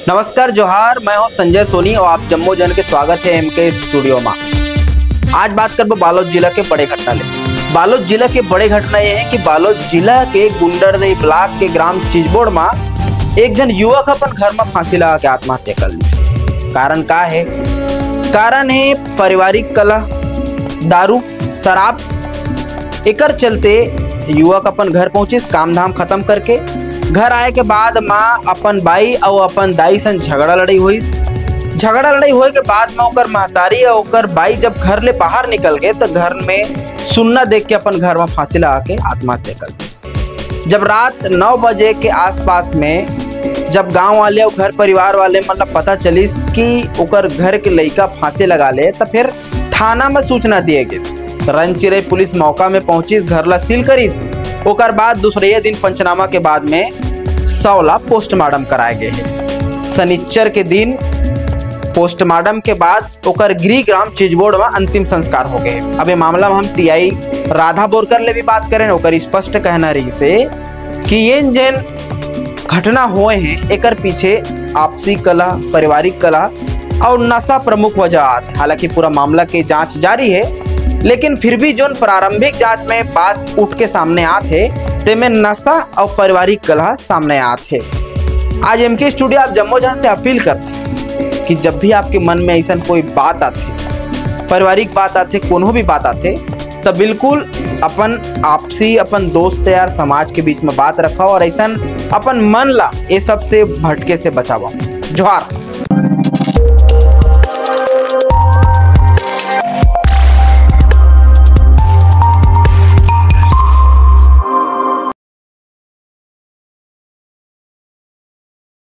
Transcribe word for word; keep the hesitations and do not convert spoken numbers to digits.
नमस्कार, जोहार, मैं हूं संजय सोनी और आप जम्मो जन के स्वागत है एमके स्टूडियो में। आज बात करबो बालोद जिला के बड़े घटना ले। बालोद जिला के बड़े घटना ये है कि बालोद जिला के गुंडरदेही ब्लॉक के ग्राम चिचबोड़ में एक झन युवक अपन घर में फांसी लगा के आत्महत्या कर लीस। कारण का है? कारण है पारिवारिक कलह, दारू, शराब। एकर चलते युवक अपन घर पहुंचिस काम धाम खत्म करके। घर आए के बाद माँ अपन बाई अउ अपन दाई सन झगड़ा लड़ाई होइस। झगड़ा लड़ाई होए के बाद में ओकर महतारी अउ ओकर बाई जब घर ले बाहर निकल गए, तो घर में सुन्ना देख के अपन घर में फांसी लगा के आत्महत्या कर दीस। जब रात नौ बजे के आसपास में जब गांव वाले अउ घर परिवार वाले मतलब पता चलिस कि ओकर घर के लइका फांसी लगा ले, तो फिर थाना में सूचना दिए गिस। रनचिरई पुलिस मौका में पहुंचिस, घर ला सील करिस। ओकर बाद दूसरे दिन पंचनामा के बाद में शव ला पोस्टमार्टम कराए गए है। शनिचर के दिन पोस्टमार्टम के बाद ओकर गृह ग्राम चिचबोड़ में अंतिम संस्कार हो गए। अब ये मामला में हम टीआई राधा बोरकर ले भी बात करें, ओकर स्पष्ट कहना रहिसे कि ये जेन घटना होए हैं, एकर पीछे आपसी कलह, पारिवारिक कलह और नशा प्रमुख वजह आत है। हालांकि पूरा मामला के जांच जारी है, लेकिन फिर भी जोन प्रारंभिक जांच में बात उठ के सामने आत है, तेमे नशा और पारिवारिक कलह सामने आत है। आज एमके स्टूडियो आप जम्मो जन से अपील करते हैं कि जब भी आपके मन में ऐसा कोई बात आते, पारिवारिक बात आते, कोनो भी बात आते, तो बिल्कुल अपन आपसी, अपन दोस्त यार, समाज के बीच में बात रखा और ऐसा अपन मन ला ये सब से भटके से बचावा। जोहार।